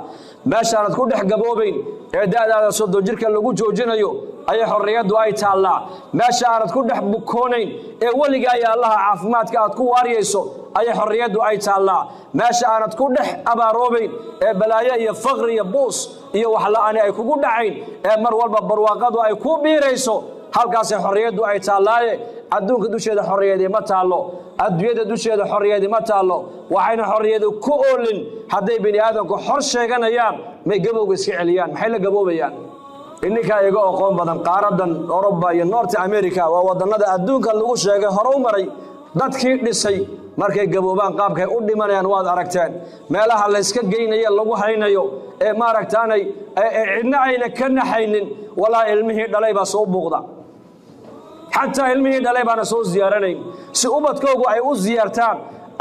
Meeshaanad ku dhex gaboobayn ee da'daada 30 jirka lagu joojinayo ayay xorriyaddu ay taallaa. Meesha aanad ku dhex bukoonayn ee weligaa iyo Allaha caafimaadka aad ku waariyayso ayay xorriyaddu ay taallaa. Meesha aanad ku dhex abaaroobayn ee balaayo iyo faqri iyo buus iyo waxla'aani ay kugu dhacayn ee mar walba barwaaqadu ay ku biirayso, halkaasay xorriyaddu ay taallaaye. Adduunka dusheeda xorriyadi ma taallo, adduunyada dusheeda xorriyadi ma taallo. Waxayna xorriyadu ku oolin, hadday bini aadamku xor sheeganayaan, may gabowga iska celiyaan. Maxay la gaboobayaan? Ininkaa iga aqoon badan, qaaradan Oroba iyo North America waa wadannada adduunka lagu sheegay hore u maray. Dadkii dhisay markay gaboobaan qaabkay u dhimanayaan waad aragteen. Meelaha layska geynayo, lagu haynayo ee maaragtaanay cidna ayna ka naxaynin, walaa ilmihii dhalay baa soo buuqda, xataa ilmihii dhalay baana soo ziyaaranayn. Si ubadkoogu ay u ziyaartaan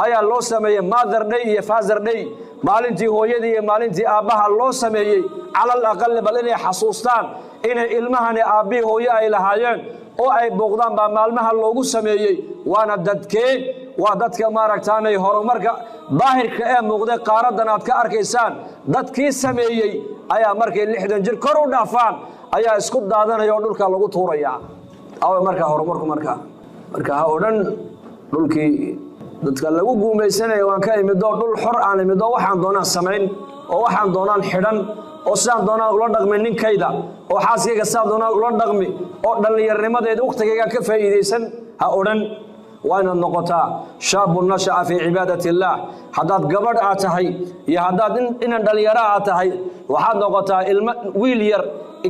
ayaa loo sameeyey Mother Day iyo Father Day, maalintii hooyadii iyo maalintii aabbaha loo sameeyey. Calal aqali bal inay xasuustaan inay ilmahani aabbihii hooye ay lahaayeen oo ay booqdaan baa maalmaha loogu sameeyey. Waana dadkee? Waa dadka maaragtaanay horumarka daahirka ee muuqday qaaraddan aad ka arkaysaan dadkii sameeyey ayaa markay 60 jir kor u dhaafaan ayaa isku daadanaya oo dhulka lagu tuuraya. Awe markaa horumarku? Marka ha odhan dhulkii dadka lagu guumaysanaya waan ka imidoo dhul xor aan imidoo, waxaan doonaan samayn oo waxaan doonaan xidhan oo sidaan doonaan ula dhaqmi ninkayda oo xaaskayga sidaan doonaan ula dhaqmi oo dhallinyarnimadeeda wakhtigaygaan ka faa'iidaysan, ha odhan. Waa inaad noqotaa شاب نشأ في عبادة الله. Haddaad gabadh aad tahay iyo haddaad inan dhallinyaro aad tahay, waxaad noqotaa ilmo wiil yar.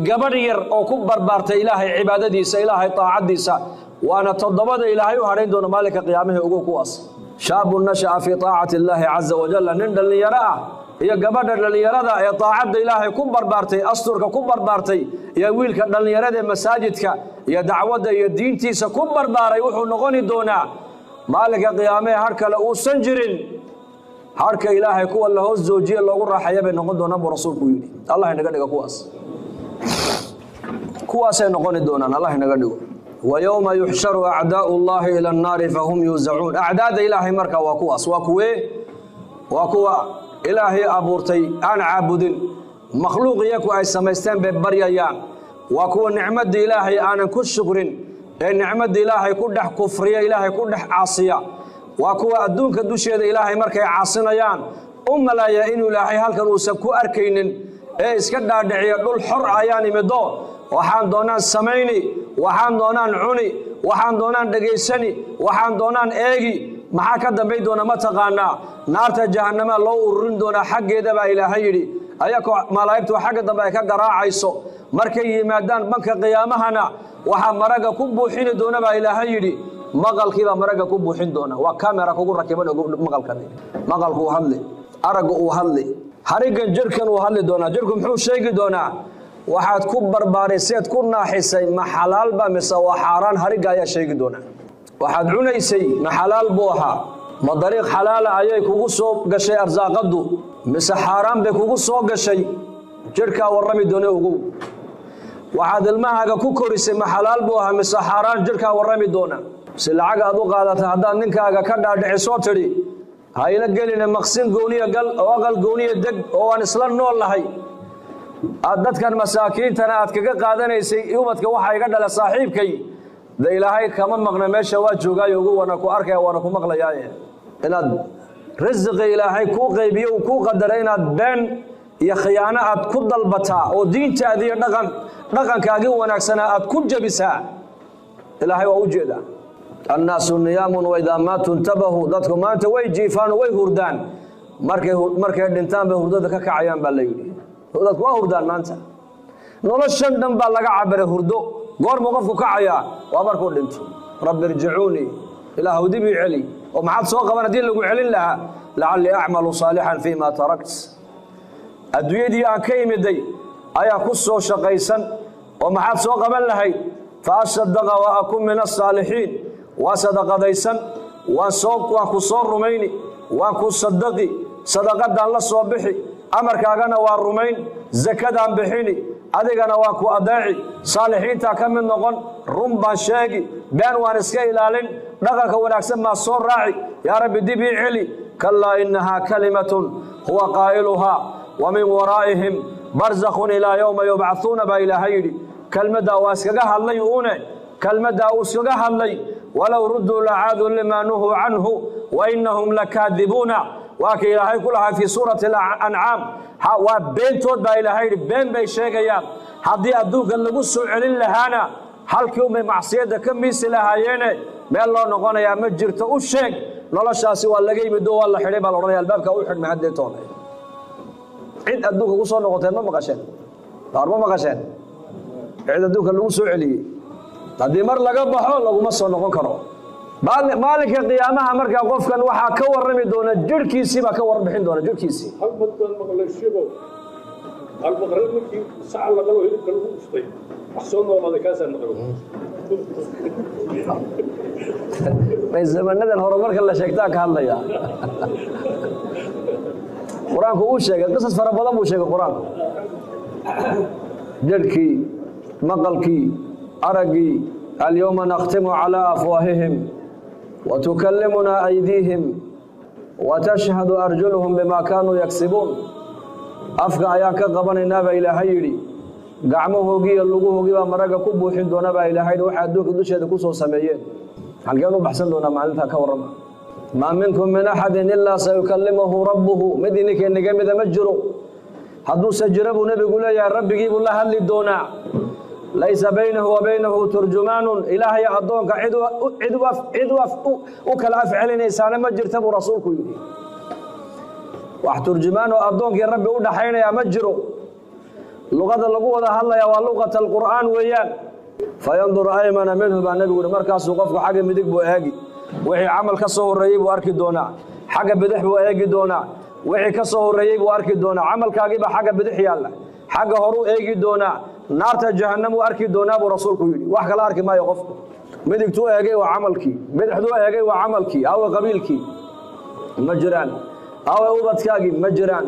gabadh yar oo ku barbaartay Ilaahay cibaadadiisa, Ilaahay taacadiisa. Waana 7 Ilaahay u hadhayn doona maalinka qiyaamaha ugu kuwaas. Shaabun nasha'a fii taacati Illaahi caza wajalla, nin dhallinyaro ah iyo gabadha dhallinyarada ee taacadda Ilaahay ku barbaartay, asturka ku barbaartay, iyo wiilka dhallinyarada ee masaajidka iyo dacwadda iyo diintiisa ku barbaaray, wuxuu noqoni doonaa maalinka qiyaamaha har kale uusan jirin, harka Ilaahay kuwa la hoos joojiye loogu raaxaya bay noqon doonaan buu rasuulku yidhi. Allah inaga dhigo kuwaas, kuwaasay noqoni doonaan, Allah inaga dhigo. Wa yawma yuxsharu acdaa'u Allahi ila annaari fahum yuusacuun. Acdaada Ilaahay marka waa kuwaas, waa kuwee? Waa kuwa Ilaahay abuurtay aan caabudin, makhluuq iyaku ay samaysteen bay baryayaan. Waa kuwa nicmadda Ilaahay aanan ku shukrin ee nicmadda Ilaahay ku dhex kufriya, Ilaahay ku dhex caasiya. Waa kuwa adduunka dusheeda Ilaahay markay caasinayaan u malaya inuu Ilaahay halkan uusan ku arkaynin, ee iska dhaadhiciya dhul xor ayaan imido, waxaan doonaan samayni, waxaan doonaan cuni, waxaan doonaan dhegaysani, waxaan doonaan eegi. Maxaa ka dambayn doona ma taqaanaa? Naarta jahannama loo ururin doonaa xaggeeda baa Ilaahay yidhi, ayakoo malaa'igtu xagga dambe ay ka garaacayso. Markay yimaadaan banka qiyaamahana waxaa maraga ku buuxini doona baa Ilaahay yidhi, maqalkiibaa maraga ku buuxin doona. Waa kamera kugu rakiban maqalkan, maqalku uu hadli, aragga uu hadli, harigan jirhkan uu hadli doonaa. Jirhku muxuu sheegi doonaa? Waxaad ku barbaariseed ku naaxisay ma xalaalba mise waa xaaraan? Harigga ayaa sheegi doonaa. Waxaad cunaysay ma xalaal buu ahaa? Ma dariiq xalaala ayay kugu soo gashay arsaaqaddu mise xaaraan bay kugu soo gashay? Jirhkaa warrami doona ogow. Waxaad ilmahaaga ku korisay ma xalaal buu ahaa mise xaaraan? Jirhkaa warrami doona. Si lacag aad u qaadata haddaad ninkaaga ka dhaadhicisoo tidhi ha ila gelina maqsin gooniya gal oo aqal gooniya deg oo waan isla nool nahay, aad dadkan masaakiintana aad kaga qaadanaysay ubadka waxaa iga dhala saaxiibkay, de Ilaahay kama maqna, meesha waa joogaayo ugu, waana ku arkaya waana ku maqlayaaye. Inaad risiqi Ilaahay kuu qaybiyo uu kuu qadaray inaad been iyo khiyaano aad ku dalbataa oo diintaadii iyo dhaqankaagii wanaagsanaa aad ku jabisaa, Ilaahay waa u jeedaa. Annaasu niyaamun waidaa maatuu intabahu. Dadku maanta way jiifaan oo way hurdaan, markay dhintaan bay hurdada ka kacayaan baa la yidhi. Dadku waa hurdaan maanta, noloshan dhan baa laga cabiray hurdo. Goormuu qofku kacayaa? Waa markuu dhinto. Rabbi irjicuunii, Ilaahu dib ii celi. Oo maxaad soo qaban haddii lagu celin lahaa? Lacallii acmalu saalixan fii ma tarakt. Adduunyadii aan ka imiday ayaa ku soo shaqaysan, oo maxaad soo qaban lahayd? Fa asadaqa wa akun min asaalixiin. Waan sadaqadaysan, waan ku soo rumayni, waan ku sadaqi, sadaqadaan la soo bixi, amarkaagana waa rumayn, zakadaan bixini, adigana waan ku adeeci, saalixiintaa ka mid noqon, run baan sheegi, been waan iska ilaalin, dhaqanka wanaagsan baan soo raaci. Yaa Rabbi dib ii celi. Kalaa innahaa kalimatun huwa qaa'iluhaa wa min waraa'ihim barzakhun ilaa yowma yubcahuuna baa Ilaahay yidhi. Kelmaddaa waa iskaga hadlay uune, kelmaddaa uu iskaga hadlay. Walow rudduu lacaaduu limaa nuhuu canhu wa innahum lakaadibuuna. Waa ka Ilaahay ku lahaa fii suurati alancaam, waa beentood baa Ilaahay yidhi, been bay sheegayaan. Haddii adduunka lagu soo celin lahaana halkii unbay macsiyadda ka miisi lahaayeene, meel loo noqonayaa ma jirto. U sheeg noloshaasi waa laga yimid oo waa la xidhay baa la odhanaya, albaabka u xidhmay haddee toona. Cid adduunka ku soo noqoteen ma maqasheen? Waar ma maqasheen cid adduunka lagu soo celiyey? Haddii mar laga baxo laguma soo noqon karo. Maalinka qiyaamaha markaa qofkan waxaa ka warrami doona jirhkiisii baa ka warbixin doona jirhkiisii. Hal mad baan maqlay shibow albaqre markii saca laqalo hilibka lagu dhuftay wax soo noolaaday kaasaan maqlo. May zamanadan horumarka la sheegtaa ka hadlayaa. Qur-aanku uu sheegay qisas fara badan buu sheegay qur-aanku. Jirhkii, maqalkii, araggii. Alyawma nakhtimu calaa afwaahihim watukallimunaa aydiihim watashhadu arjuluhum bimaa kaanuu yaksibuun. Afka ayaan ka qabanaynaa baa Ilaahay yidhi, gacmahoogii iyo luguhoogii baa maraga ku buuxin doona baa Ilaahay yidhi, waxay adduunka dusheeda ku soo sameeyeen. Halkeen u baxsan doonaa maalintaa ka warrama? Maa minkum min axadin ilaa sayukallimuhu rabbuhu. Mid ininka inaga mida ma jiro, hadduuse jiro buu nebigu leeyahay rabbigii buu la hadli doonaa. Laysa baynahu wa baynahu turjumaanun. Ilaahay addoonka cid u kala af celinaysaana ma jirta buu rasuulku yidhi. Wax turjumaan oo addoonkii rabbi u dhaxaynayaa ma jiro. Luqada lagu wada hadlaya waa luqat alqur'aan weeyaan. Fayandur aymana minhu baa nebigu yihi, markaasuu qofku xagga midig buu eegi, wixii camal ka soo horreeyey buu arki doonaa. Xagga bidix buu eegi doonaa, wixii ka soo horreeyey buu arki doonaa. Camalkaagiibaa xagga bidix yaalla. Xagga horuu eegi doonaa, naarta jahannamuu arki doonaa buu rasuulku yidhi. Wax kala arki maayo qofku. Midigtuu eegay waa camalkii, bidixduu eegay waa camalkii. Awe qabiilkii? Ma jiraan. Awe ubadkaagii? Ma jiraan.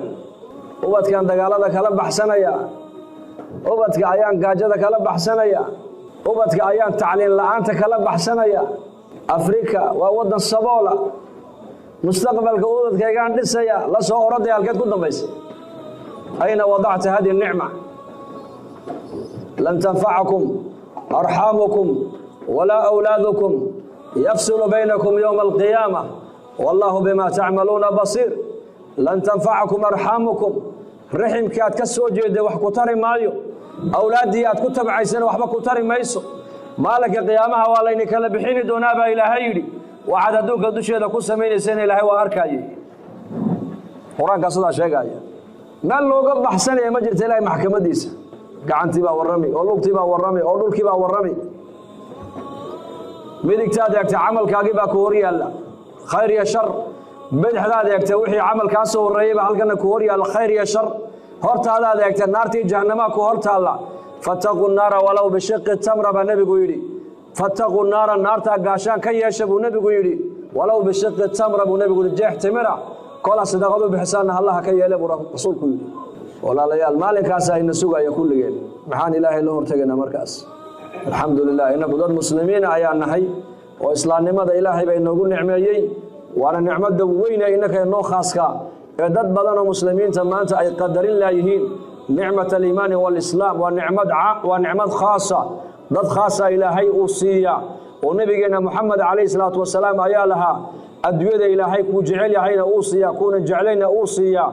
Ubadkan dagaalada kala baxsanaya, ubadka ayaan gaajada kala baxsanaya, ubadka ayaan tacliin la'aanta kala baxsanaya. Afrika waa waddan saboola, mustaqbalka ubadkaygaan dhisaya. La soo oroday, halkeed ku dambaysa? Ayna wadacta hadihi nicma? Lan tanfacakum arxaamukum walaa awlaadukum, yafsilu baynakum yowma alqiyaama, wallahu bima tacmaluuna basiir. Lan tanfacakum arxaamukum, raximkii aad ka soo jeeday wax ku tari maayo, awlaaddii aad ku tabcaysana waxba ku tari mayso. Maalinka qiyaamaha waa layni kala bixini doonaa baa Ilaahay yidhi. Waxaad adduunka dusheeda ku samaynaysana Ilaahay waa arkayay. Qur-aankaa sidaa sheegaya. Meel looga baxsanaya ma jirta Ilahay maxkamadiisa. Gacantii baa warrami, oo lugtii baa warrami, oo dhulkii baa warrami. Midigtaad eegta, camalkaagii baa ku hor yaalla, khayr iyo shar. Bidixdaad eegta, wixii camal kaa soo horreeyey baa halkana ku hor yaalla, khayr iyo shar. Hortaadaad eegta, naartii jahannamaa ku hor taalla. Fattaquu naara walow bishiqi tamra baa nebigu yidhi. Fattaquu naara, naartaa gaashaan ka yeesha buu nebigu yidhi. Walow bishiqi tamra buu nebigu yidhi, jeex timira kola sadaqad u bixisaanna Allaha ka yeele buu rasuulku yidhi. Walaalayaal, maalinkaas ayna sugaya kulligeen. Maxaan Ilaahay la hortegaynaa markaas? Alxamdu lilah, innagu dad muslimiina ayaa nahay oo islaamnimada Ilaahay baa inoogu nicmeeyey, waana nicmada weyne innaka inoo khaaska ee dad badan oo muslimiinta maanta ay qadarin laayihiin. Nicmat aliimaani waalislaam waa nicmad khaasa, dad khaasa Ilaahay uu siiya, oo nebigeenna Moxamed calayhi salaatu wasalaam ayaa lahaa: adduunyada Ilaahay kuu jecel yahayna uu siiya, kuuna jeclayna uu siiya,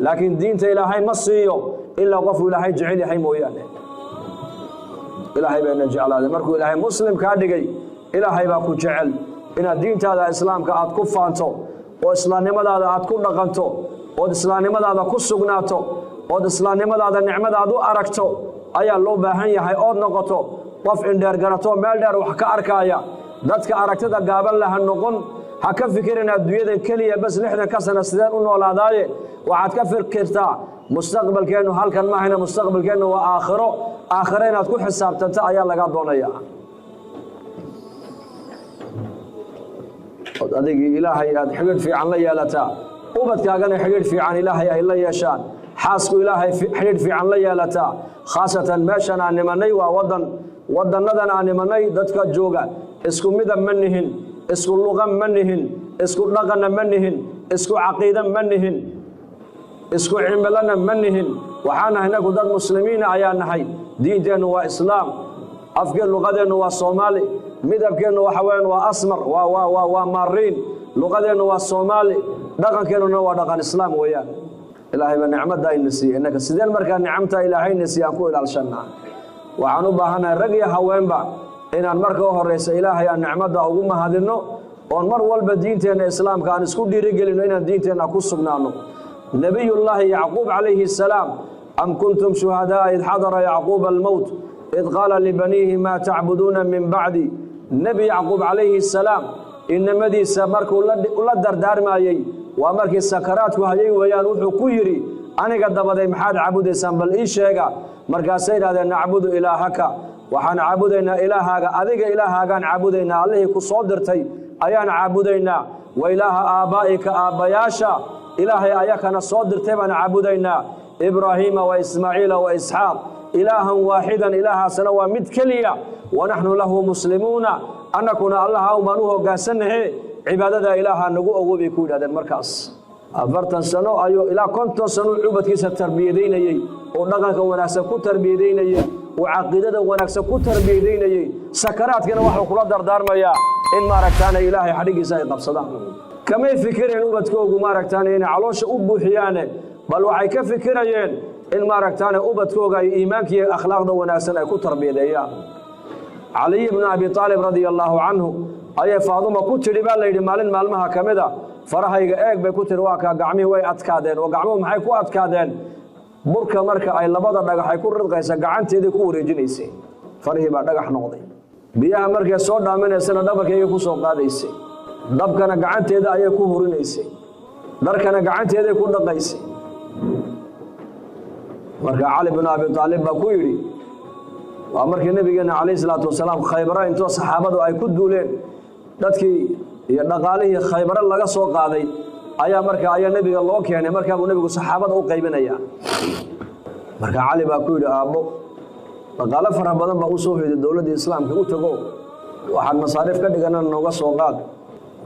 laakiin diinta Ilaahay ma siiyo ilaa qofuu Ilaahay jecel yahay mooyaane. Ilaahay bayna jeclaaday. Markuu Ilaahay muslim kaa dhigay, Ilaahay baa ku jecel. Inaad diintaada islaamka aad ku faanto, oo islaamnimadaada aad ku dhaqanto, ood islaamnimadaada ku sugnaato, ood islaamnimadaada nicmadaad u aragto ayaa loo baahan yahay, ood noqoto qof indheer garato, meel dheer wax ka arkaaya. Dadka aragtida gaaban laha noqon. Ha ka fikirin adduunyadan keliya bas, 60-ka sana sideen u noolaadaaye. Waxaad ka fikirtaa mustaqbalkeennu halkan maahayna, mustaqbalkeennu waa aakhiro. Aakhiro inaad ku xisaabtanta ayaa laga doonaya, ood adigii Ilaahay aad xidhiidh fiican la yeelataa, ubadkaagana xidhiidh fiican Ilaahay ay la yeeshaan, xaasku Ilaahay xidhiidh fiican la yeelataa. Khaasatan meeshan aan nimanay waa wadan, wadannadan aan nimanay dadka jooga isku midab ma nihin, isku luqa ma nihin, isku dhaqanna ma nihin, isku caqiide ma nihin, isku cimilona ma nihin. Waxaan nahay inagu dad muslimiina ayaa nahay. Diinteennu waa islaam, afkeen luqadeennu waa Soomaali, midabkeennu waxa weyaan waa asmar, waa maariin, luqadeennu waa Soomaali, dhaqankeennuna waa dhaqan islaam weeyaan. Ilaahay baa nicmadda ayna siiyey. Innaka sideen markaa nicamta Ilaahayna siiye aan ku ilaalshannaa? Waxaan u baahannahay, rag iyo haweenba, inaan marka u horeysa Ilaahay aan nicmadda ugu mahadinno, oon mar walba diinteenna islaamka aan isku dhiirigelinno, inaan diinteenna ku sugnaano. Nebiyullaahi Yacquub calayhi asalaam: am kuntum shuhadaa'a id xadara Yacquuba almowt id qaala libaniihi maa tacbuduuna min bacdi. Nebi Yacquub calayhi asalaam inamadiisa markuu la dardaarmayey, waa markii sakaraadku hayay weeyaan, wuxuu ku yidhi: aniga dabaday maxaad caabudaysaan? Bal ii sheega. Markaasay idhahdeen: nacbudu ilaahaka, waxaan caabudaynaa ilaahaaga, adiga ilaahaagaan caabudaynaa, Allihii ku soo dirtay ayaan caabudaynaa, wa ilaaha aabbaa'ika, aabbayaasha Ilaahay ayakana soo dirtay baan caabudaynaa, Ibraahiima wa Ismaaciila wa Isxaaq, ilaahan waaxidan, ilaahaasna waa mid keliya, wanaxnu lahu muslimuuna, annakuna Allaha un baan u hoggaansannahe, cibaadada Ilaaha nagu ogo, bay ku yidhahdeen. Markaas 40 sano ayuu ilaa 50 sano ubadkiisa tarbiyadaynayey, oo dhaqanka wanaagsan ku tarbiyadaynayey, oo caqiidada wanaagsan ku tarbiyadaynayey. Sakaraadkana waxuu kula dardaarmayaa in maaragtaana Ilaahay xadhigiisa ay qabsadaan. Kamay fikireen ubadkoogu maaragtaane inay caloosha u buuxiyaane, bal waxay ka fikirayeen in maaragtaane ubadkooga ay iimaanka iyo akhlaaqda wanaagsan ay ku tarbiyadeeyaan. Caliy bnu Abi Aalib radia allaahu canhu ayay Faaduma ku tidhi, baa la yidhi, maalin maalmaha ka mid a: farahayga eeg, bay ku tihi. Waa kaa, gacmihii way adkaadeen. Oo gacmuhu maxay ku adkaadeen? Burka marka ay labada dhagax ay ku ridqaysa gacanteedii ku wareejinaysay, farihii baa dhagax noqday. Biyaha markay soo dhaaminaysana dhabarkaygay ku soo qaadaysay, dabkana gacanteeda ayay ku hurinaysay, dharkana gacanteeday ku dhaqaysay. Marka Cali binu Abi Aalib baa ku yidhi, waa markii nabigeena calayhi salaatu wasalaam Khaybara intoo saxaabadu ay ku duuleen, dadkii iyo dhaqaalihii Khaybare laga soo qaaday ayaa markaa ayaa nebiga loo keenay. Markaa buu nebigu saxaabada u qaybinaya. Marka Cali baa ku yidhi, aabbo, dhaqaalo fara badan baa u soo hoyday dowladdii islaamka, u tago, waxaad masaariif ka dhigana nooga soo qaad.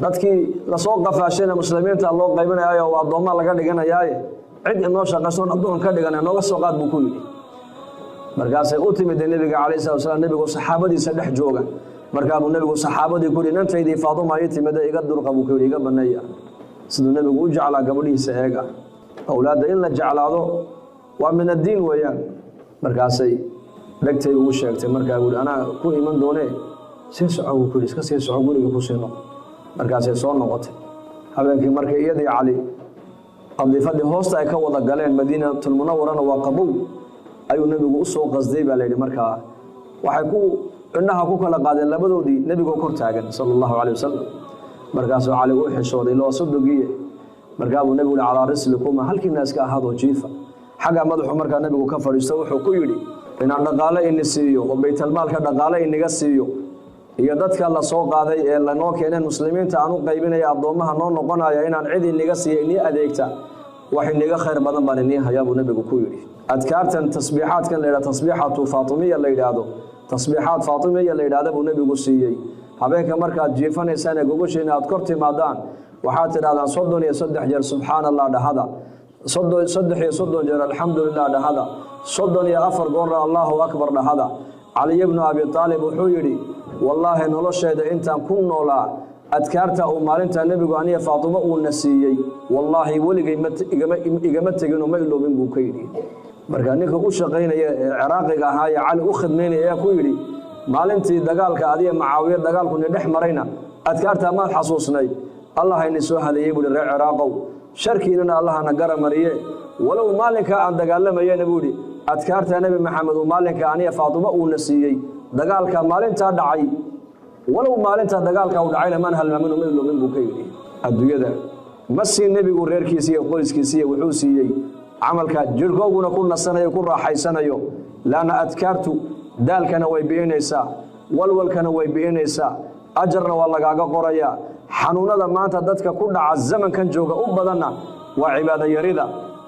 Dadkii lasoo qafaashayna muslimiinta loo qaybinayaayo waa addoommaa laga dhiganayaaye, cid inoo shaqaysoon addoon ka dhigana nooga soo qaad, buu ku yidhi. Markaasay u timid nebiga calayhi salatu wasalaam, nebigu saxaabadiisa dhex jooga. Markaa buu nebigu saxaabadii ku yidhi, inantaydii Faaduma ii timida, iga durqa, buu ku yidhi, iga baneeya. Siduu nebigu u jeclaa gabadhihiisa eega. Awlaadda in la jeclaado waa min addiin weeyaan. Markaasay dhegtay ugu sheegtay. Markaa buu yidhi, anaa ku iman doonee sii soco, buu ku yidhi, iska sii soco, guriga kusii noqo. Markaasay soo noqotay. Habeenkii markay iyadii Cali qadiifadii hoosta ay ka wada galeen, Madiinatulmunawarana waa qabow, ayuu nebigu u soo qasday baa layidhi. Markaa waxay ku indhaha ku kala qaadeen labadoodii nebigoo kor taagan sala allahu caleyh wasalam. Markaasuu Cali u xishooday loo sodogiye. Markaa buu nebigu yihi, calaa rislikuma, halkiina iska ahaadoo jiifa. Xagga madaxu markaa nebigu ka fadhiisto, wuxuu ku yidhi, inaan dhaqaale ini siiyo oo baytalmaalka dhaqaale iniga siiyo iyo dadka la soo qaaday ee lanoo keeneen muslimiinta aan u qaybinaya addoommaha noo noqonaya, inaan cid iniga siiya inii adeegta, wax iniga khayr badan baan inii hayaa, buu nebigu ku yidhi. Adkaartan tasbiixaadkan la yidhahdo tasbiixatu faatimiya la yidhaahdo, tasbiixaad faatimiya la yidhahda buu nebigu siiyey. Habeenka markaad jiifanaysaan ee gogoshiina aad kor timaadaan, waxaad tidhahdaan 33 jeer subxaana allah dhahada, 33 jeer alxamdulilah dhahada, 34 goorna allahu akbar dhahada. Caliy bnu Abi Aalib wuxuu yidhi, wallaahi nolosheeda intaan ku noolaa, adkaarta uu maalintaa nebigu aniya Faatimo uuna siiyey, wallaahi weligay igama teginoo ma iloobin, buu ka yidhi. Marka ninka u shaqaynaya ee Ciraaqiga ahaa ee Cali u khidmaynaya ayaa ku yidhi, maalintii dagaalka adiya Macaawiya dagaalku ni dhex marayna adkaartaa maad xasuusnayd? Allah hayni soo haleeyey, buuhi, reer Ciraaqow, sharkiinana allahana gara mariye. Walow maalinkaa aan dagaalamayena, buu yidhi, adkaartaa Nebi Maxamed uu maalinka aniya Faatimo uuna siiyey dagaalka maalintaa dhacay, walow maalintaa dagaalka uu dhacayna maan halmaamin, ma iloomin, buu ka yidhi. Adduunyada ma sii nebigu reerkiisa iyo qoyskiisiiyo, wuxuu siiyey camalka jirhkooguna ku nasanayo, ku raaxaysanayo. Laanna adkaartu daalkana way bi'inaysaa, walwalkana way bi'inaysaa, ajarna waa lagaaga qorayaa. Xanuunada maanta dadka ku dhaca zamankan jooga u badanna waa cibaado yarida,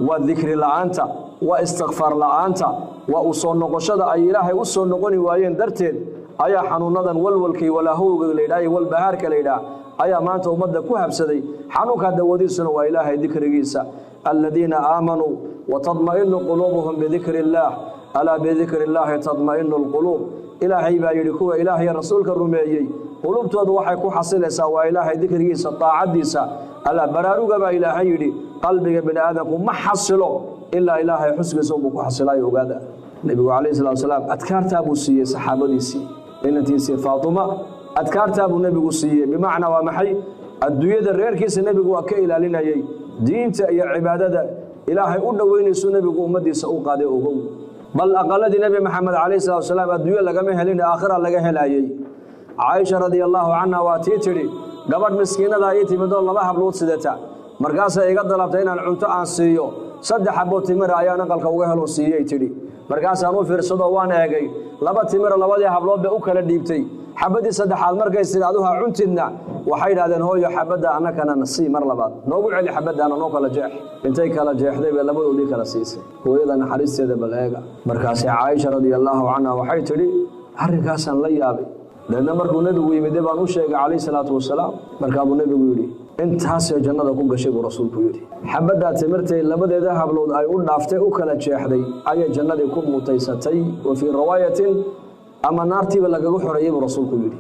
waa dikri la'aanta, waa istikfaar la'aanta, waa u soo noqoshada ay Ilaahay u soo noqoni waayeen darteed ayaa xanuunadan walwalkii walaahowga la yidhaha iyo walbahaarka la yidhaah ayaa maanta ummadda ku habsaday. Xanuunkaa dawadiisuna waa Ilaahay dikrigiisa. Aladiina aamanuu watadma'inu quluubuhum bidikri illaah, alaa bidikri illaahi tadma'inu alquluub. Ilaahay baa yidhi, kuwa Ilaahay rasuulka rumeeyey qulubtoodu waxay ku xasilaysaa waa Ilaahay dikrigiisa, daacaddiisa. Alaa, baraaruga, baa Ilaahay yidhi, qalbiga bini aadamku ma xasilo ilaa Ilaahay xusgiisa unbuu ku xasilaayo. Ogaada, nebigu calayhi salatu wasalaam adkaartaa buu siiyey saxaabadiisii, inantiisii Faatuma adkaartaa buu nebigu siiyey. Bimacnaa waa maxay? Adduunyada reerkiisa nebigu waa ka ilaalinayey, diinta iyo cibaadada Ilaahay u dhoweynaysu nebigu ummaddiisa u qaaday. Ogow, bal aqaladii Nebi Maxamed calayhi salatu wasalaam adduunyo lagama helin, aakhira laga helayey. Caaisha radia allaahu canha waa tii tidhi, gabadh miskiinadaa ii timid oo laba hablood sidata, markaasay iga dalabtay inaan cunto aan siiyo. 3 xaboo timira ayaan aqalka uga helo siiyey, tidhi. Markaasaan u fiirsadoo waan eegay laba timira labadii hablood bay u kala dhiibtay. Xabaddii saddexaad markay tidhi, aduha cuntidna, waxay idhahdeen, hooyo, xabadda annakana nasii, mar labaad noogu celi xabaddaana, noo kala jeex. Intay kala jeexday bay labadoodii kala siisay. Hooyada naxariisteeda bal eega. Markaasay Caaisha radia allaahu canha waxay tidhi, arrinkaasaan la yaabay. Deedna markuu nebigu yimide baan u sheegay calayhi salaatu wasalaam. Markaa buu nebigu yidhi, intaasay jannada ku gashay, buu rasuulku yidhi. Xabaddaa timirtay labadeeda hablood ay u dhaaftay, u kala jeexday, ayay jannadii ku mutaysatay, wa fii riwaayatin ama naartiiba lagaga xoreeyey, buu rasuulku yidhi.